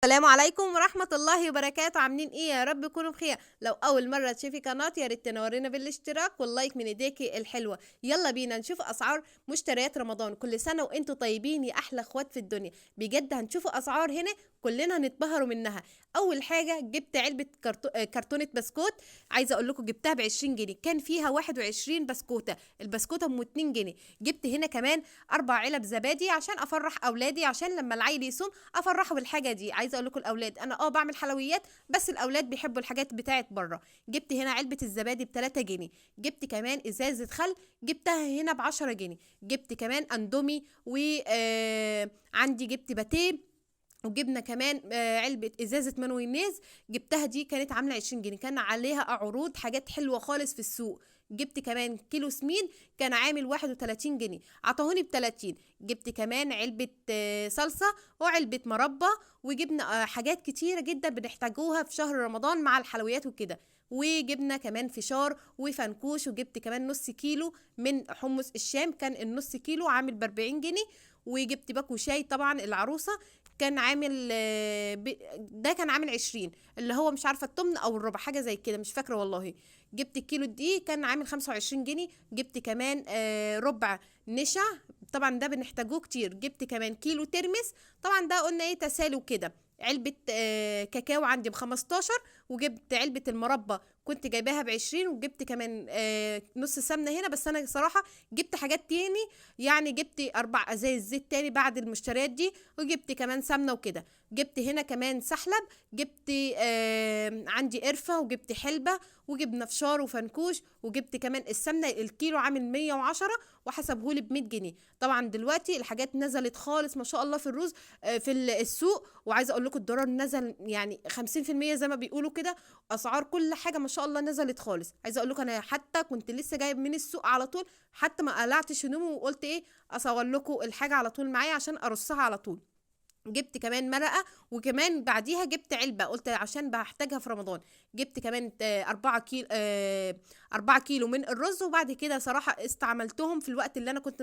السلام عليكم ورحمة الله وبركاته. عاملين ايه؟ يا رب تكونوا بخير. لو اول مرة تشوفي قناتي يا ريت تنورينا بالاشتراك وال like من ايديكي الحلوة. يلا بينا نشوف اسعار مشتريات رمضان. كل سنة وانتم طيبين يا احلى اخوات في الدنيا. بجد هنشوفوا اسعار هنا كلنا هنتبهروا منها. اول حاجة جبت علبة كرتونة بسكوت، عايزة اقول لكم جبتها ب20 جنيه، كان فيها 21 بسكوتة، البسكوتة ام 2 جنيه. جبت هنا كمان 4 علب زبادي عشان افرح اولادي، عشان لما العيل يصوم افرحه بالحاجة دي. عايزه اقول لكم الاولاد، انا بعمل حلويات بس الاولاد بيحبوا الحاجات بتاعت بره. جبت هنا علبة الزبادي ب3 جنيه. جبت كمان ازازة خل جبتها هنا ب10 جنيه. جبت كمان اندومي، وعندي جبت باتيه، وجبنا كمان علبة ازازة مايونيز جبتها، دي كانت عامله 20 جنيه، كان عليها عروض حاجات حلوة خالص في السوق. جبت كمان كيلو سمين كان عامل 31 جنيه، عطاهوني ب30. جبت كمان علبة صلصة وعلبة مربى، وجبنا حاجات كتيرة جدا بنحتاجوها في شهر رمضان مع الحلويات وكده. وجبنا كمان فشار وفنكوش، وجبت كمان نص كيلو من حمص الشام، كان النص كيلو عامل ب40 جنيه. وجبت باكو شاي طبعا العروسة كان عامل ده كان عامل 20، اللي هو مش عارفه التمن او الربع حاجة زي كده مش فاكره والله. جبت الكيلو دي كان عامل 25 جنيه. جبت كمان ربع نشا، طبعا ده بنحتاجوه كتير. جبت كمان كيلو ترمس، طبعا ده قلنا ايه تسالي وكده. علبة كاكاو عندي ب15، وجبت علبة المربى كنت جايباها ب20. وجبت كمان نص سمنه هنا، بس انا صراحة جبت حاجات تاني، يعني جبت 4 ازايز زيت تاني بعد المشتريات دي، وجبت كمان سمنه وكده. جبت هنا كمان سحلب، جبت عندي قرفه، وجبت حلبة، وجبنا فشار وفنكوش، وجبت كمان السمنة الكيلو عامل 110 وحسبهولي ب100 جنيه. طبعا دلوقتي الحاجات نزلت خالص ما شاء الله في الرز في السوق، وعايزه اقول لكم الدولار نزل يعني 50% زي ما بيقولوا كده، اسعار كل حاجة ما شاء الله نزلت خالص. عايزه اقول لكم انا حتى كنت لسه جايب من السوق على طول، حتى ما قلعتش هدومي وقلت ايه اصور لكم الحاجة على طول معايا عشان ارصها على طول. جبت كمان مرقه، وكمان بعديها جبت علبة قلت عشان بحتاجها في رمضان. جبت كمان 4 كيلو من الرز، وبعد كده صراحة استعملتهم في الوقت اللي انا كنت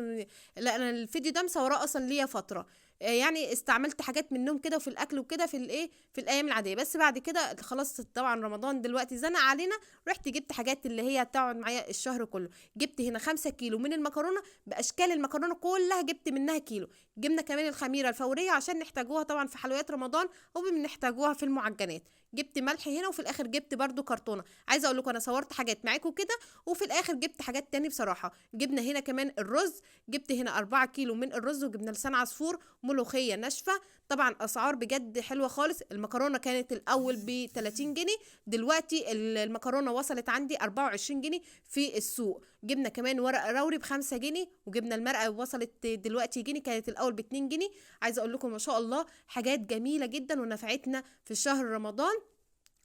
لا انا الفيديو ده مصوراه اصلا ليا فترة، يعني استعملت حاجات منهم كده وفي الاكل وكده في الايه في الايام العادية. بس بعد كده خلاص طبعا رمضان دلوقتي زنق علينا، رحت جبت حاجات اللي هي تقعد معايا الشهر كله. جبت هنا 5 كيلو من المكرونه باشكال المكرونه كلها، جبت منها كيلو. جبنا كمان الخميره الفورية عشان نحتاجوها طبعا في حلويات رمضان وبنحتاجوها في المعجنات. جبت ملح هنا، وفي الاخر جبت برده كرتونة. عايزه اقول لكم انا صورت حاجات معاكم كده، وفي الاخر جبت حاجات تاني بصراحة. جبنا هنا كمان الرز، جبت هنا 4 كيلو من الرز، وجبنا لسان عصفور، ملوخية ناشفة، طبعا اسعار بجد حلوة خالص. المكرونه كانت الاول ب 30 جنيه، دلوقتي المكرونه وصلت عندي 24 جنيه في السوق. جبنا كمان ورق روري ب5 جنيه، وجبنا المرقه وصلت دلوقتي جنيه، كانت الاول ب2 جنيه. عايزه اقول لكم ما شاء الله حاجات جميلة جدا ونفعتنا في شهر رمضان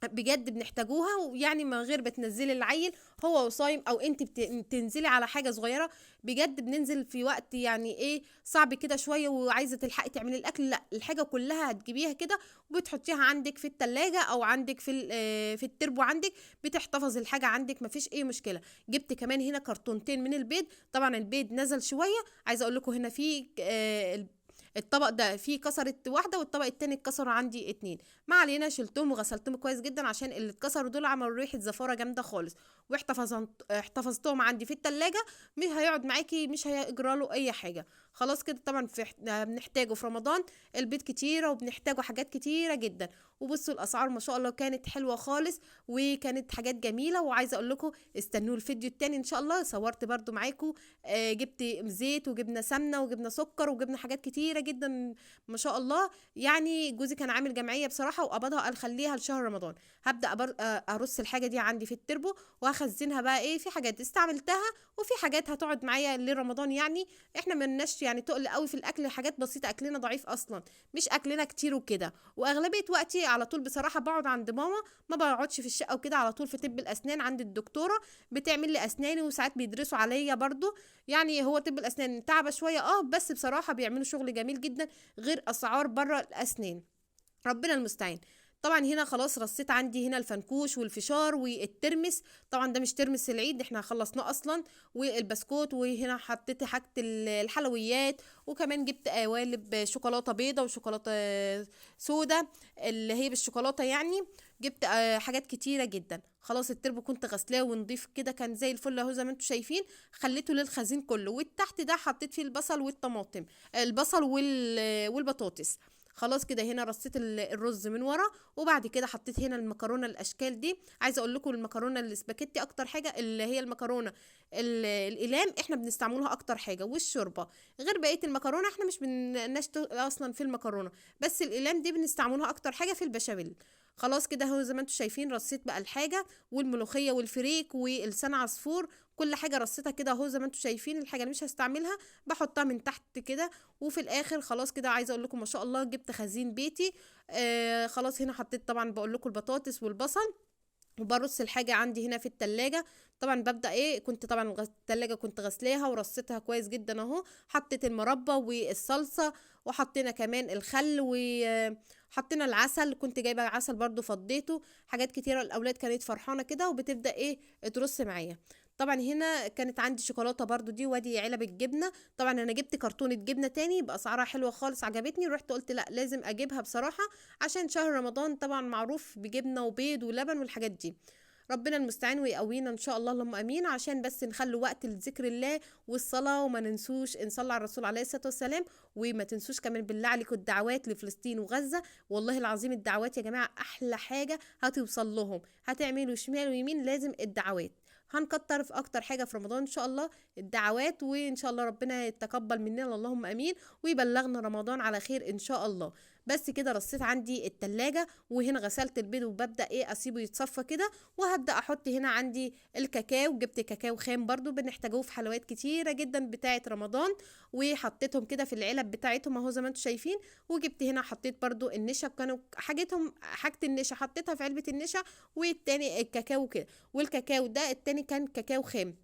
بجد، بنحتاجوها. ويعني من غير بتنزلي العيل هو وصايم او انت بتنزلي على حاجة صغيرة، بجد بننزل في وقت يعني ايه صعب كده شوية وعايزه تلحقي تعملي الاكل، لا الحاجة كلها هتجيبيها كده وبتحطيها عندك في التلاجة او عندك في في التربو عندك، بتحتفظ الحاجة عندك مفيش اي مشكلة. جبت كمان هنا كرتونتين من البيض، طبعا البيض نزل شوية. عايزه اقول لكم هنا في الطبق ده فيه كسرت واحدة، والطبق التاني اتكسروا عندي 2. ما علينا، شلتهم وغسلتهم كويس جدا عشان اللي اتكسروا دول عملوا ريحه زفاره جامدة خالص، واحتفظتهم عندي في التلاجة، مش هيقعد معاكي مش هيجرى له اي حاجة. خلاص كده طبعا بنحتاجه في رمضان البيض كتيرة، وبنحتاجه حاجات كتيرة جدا. وبصوا الاسعار ما شاء الله كانت حلوة خالص، وكانت حاجات جميلة. وعايزه اقول لكم استنوا الفيديو التاني ان شاء الله، صورت برده معاكم جبت زيت وجبنا سمنه وجبنا سكر وجبنا حاجات كتيرة جدا ما شاء الله. يعني جوزي كان عامل جمعية بصراحة وقبضها، قال خليها لشهر رمضان. هبدا ارص الحاجة دي عندي في التربو وهخزنها بقى ايه، في حاجات استعملتها وفي حاجات هتقعد معايا لرمضان. يعني احنا مالناش يعني تقل قوي في الاكل، حاجات بسيطة، اكلنا ضعيف اصلا مش اكلنا كتير وكده. واغلبيه وقتي على طول بصراحة بقعد عند ماما، ما بقعدش في الشقة وكده، على طول في طب الاسنان عند الدكتورة بتعمل لي اسناني، وساعات بيدرسوا عليا برضو. يعني هو طب الاسنان تعبه شوية بس بصراحة بيعملوا شغل جميل جدا غير اسعار بره الاسنان، ربنا المستعان. طبعا هنا خلاص رصيت عندي هنا الفنكوش والفشار والترمس، طبعا ده مش ترمس العيد احنا خلصناه اصلا، والبسكوت. وهنا حطيت حاجة الحلويات، وكمان جبت قوالب شوكولاتة بيضة وشوكولاته سودا اللي هي بالشوكولاته يعني. جبت حاجات كتيرة جدا. خلاص التربو كنت غسلاه ونضيف كده، كان زي الفل اهو زي ما انتم شايفين. خليته للخزين كله. والتحت ده حطيت فيه البصل والطماطم، البصل والبطاطس. خلاص كده هنا رصيت الرز من ورا، وبعد كده حطيت هنا المكرونه الاشكال دي. عايزه اقول لكم المكرونه الاسباجيتي اكتر حاجة، اللي هي المكرونه الاقلام احنا بنستعملها اكتر حاجة، والشوربه. غير بقية المكرونه احنا مش بنشتغل اصلا في المكرونه، بس الاقلام دي بنستعملها اكتر حاجة في البشاميل. خلاص كده اهو زي ما انتم شايفين رصيت بقى الحاجة، والملوخيه والفريك واللسان عصفور، كل حاجة رصيتها كده اهو زي ما انتم شايفين. الحاجة اللي مش هستعملها بحطها من تحت كده. وفي الاخر خلاص كده عايزه اقول لكم ما شاء الله جبت خزين بيتي. خلاص هنا حطيت طبعا بقول لكم البطاطس والبصل، وبرص الحاجة عندي هنا في التلاجة. طبعا ببدا ايه، كنت طبعا التلاجة كنت غسلاها ورصيتها كويس جدا اهو. حطيت المربى والصلصه، وحطينا كمان الخل، وحطينا العسل، كنت جايبه عسل برضو فضيته. حاجات كتيرة الاولاد كانت فرحانة كده وبتبدا ايه ترص معايا. طبعا هنا كانت عندي شوكولاتة برضو دي، وادي علب الجبنة. طبعا انا جبت كرتونة جبنه تاني باسعارها حلوة خالص، عجبتني، رحت قلت لا لازم اجيبها بصراحة عشان شهر رمضان طبعا معروف بجبنه وبيض ولبن والحاجات دي. ربنا المستعان ويقوينا ان شاء الله، اللهم امين، عشان بس نخلوا وقت لذكر الله والصلاة، وما ننسوش نصلي على الرسول عليه الصلاة والسلام. وما تنسوش كمان بالله عليكم الدعوات لفلسطين وغزة، والله العظيم الدعوات يا جماعة احلى حاجة هتوصل لهم. هتعملوا شمال ويمين لازم الدعوات، هنكتر في اكتر حاجة في رمضان ان شاء الله الدعوات، وان شاء الله ربنا يتقبل مننا اللهم امين، ويبلغنا رمضان على خير ان شاء الله. بس كده رصيت عندي التلاجة، وهنا غسلت البيض وببدا ايه اسيبه يتصفى كده. وهبدا احط هنا عندي الكاكاو، جبت كاكاو خام برضو بنحتاجوه في حلويات كتيرة جدا بتاعه رمضان، وحطيتهم كده في العلب بتاعتهم اهو زي ما انتم شايفين. وجبت هنا حطيت برضو النشا، كانوا حاجتهم حاجة النشا حطيتها في علبة النشا، والتاني الكاكاو كده. والكاكاو ده التاني كان كاكاو خام،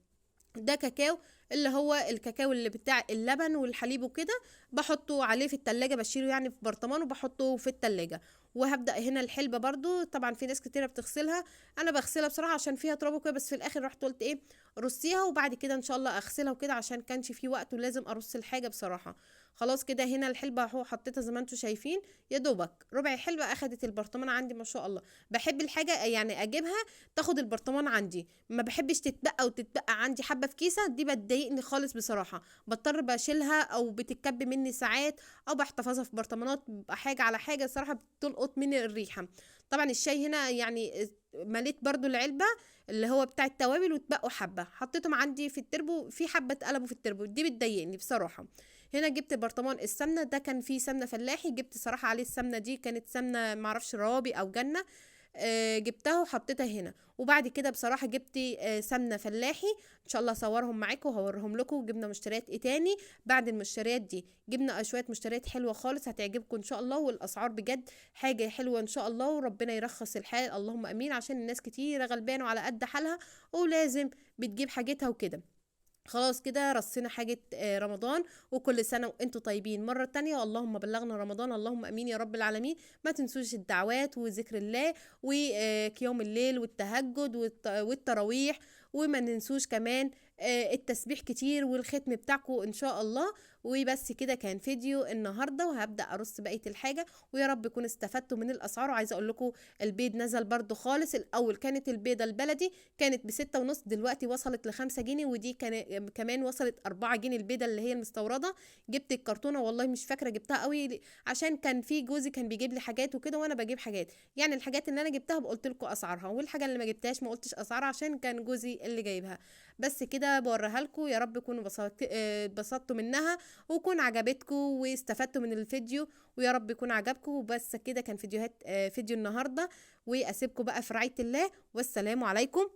ده كاكاو اللي هو الكاكاو اللي بتاع اللبن والحليب وكده، بحطه عليه في التلاجة، بشيله يعني في برطمان وبحطه في التلاجة. وهبدأ هنا الحلبة برضو، طبعا في ناس كتيرة بتغسلها، انا بغسلها بصراحة عشان فيها تراب وكده، بس في الاخر رحت قلت ايه رصيها، وبعد كده ان شاء الله اغسلها وكده عشان كانش في وقت ولازم ارص الحاجة بصراحة. خلاص كده هنا الحلبة اهو حطيتها زي ما انتم شايفين، يا دوبك ربع حلبة اخدت البرطمان عندي ما شاء الله. بحب الحاجة يعني اجيبها تاخد البرطمان عندي، ما بحبش تتبقى وتتبقى عندي حبة في كيسة، دي بتضايقني خالص بصراحة، بضطر بشيلها او بتتكب مني ساعات، او بحتفظها في برطمانات، حاجة على حاجة صراحة بتلقط مني الريحة. طبعا الشاي هنا يعني مليت برضو العلبة اللي هو بتاع التوابل، واتبقوا حبة حطيتهم عندي في التربو، في حبة اتقلبوا في التربو، دي بتضايقني بصراحة. هنا جبت برطمان السمنة، ده كان فيه سمنة فلاحي، جبت صراحة عليه السمنة دي كانت سمنة معرفش روابي او جنة، جبتها وحطيتها هنا. وبعد كده بصراحة جبت سمنة فلاحي، ان شاء الله اصورهم معاكم وهوريهم لكم. جبنا مشتريات ايه تاني بعد المشتريات دي، جبنا شوية مشتريات حلوة خالص هتعجبكم ان شاء الله، والاسعار بجد حاجة حلوة ان شاء الله، وربنا يرخص الحال اللهم امين، عشان الناس كتيرة غلبانة وعلى قد حالها ولازم بتجيب حاجتها وكده. خلاص كده رصينا حاجة رمضان، وكل سنة وانتوا طيبين مرة تانية، اللهم بلغنا رمضان اللهم امين يا رب العالمين. ما تنسوش الدعوات وذكر الله وقيام الليل والتهجد والتراويح، وما ننسوش كمان التسبيح كتير والختم بتاعكم ان شاء الله. وبس كده كان فيديو النهارده، وهبدا ارص بقية الحاجة، ويا رب يكون استفدتوا من الاسعار. وعايزه اقول لكم البيض نزل برده خالص، الاول كانت البيضة البلدي كانت ب6.5، دلوقتي وصلت ل5 جنيه، ودي كمان وصلت 4 جنيه البيضة اللي هي المستورده. جبت الكرتونه والله مش فاكره جبتها قوي، عشان كان في جوزي كان بيجيب لي حاجات وكده وانا بجيب حاجات، يعني الحاجات اللي انا جبتها قلت لكم اسعارها، والحاجة اللي ما جبتهاش ما قلتش اسعارها عشان كان جوزي اللي جايبها. بس كده بوريها لكم، يا رب تكونوا اتبسطتوا منها ويكون عجبتكم واستفدتوا من الفيديو، ويا رب يكون عجبكم. وبس كده كان فيديو النهارده، واسيبكم بقى في رعاية الله، والسلام عليكم.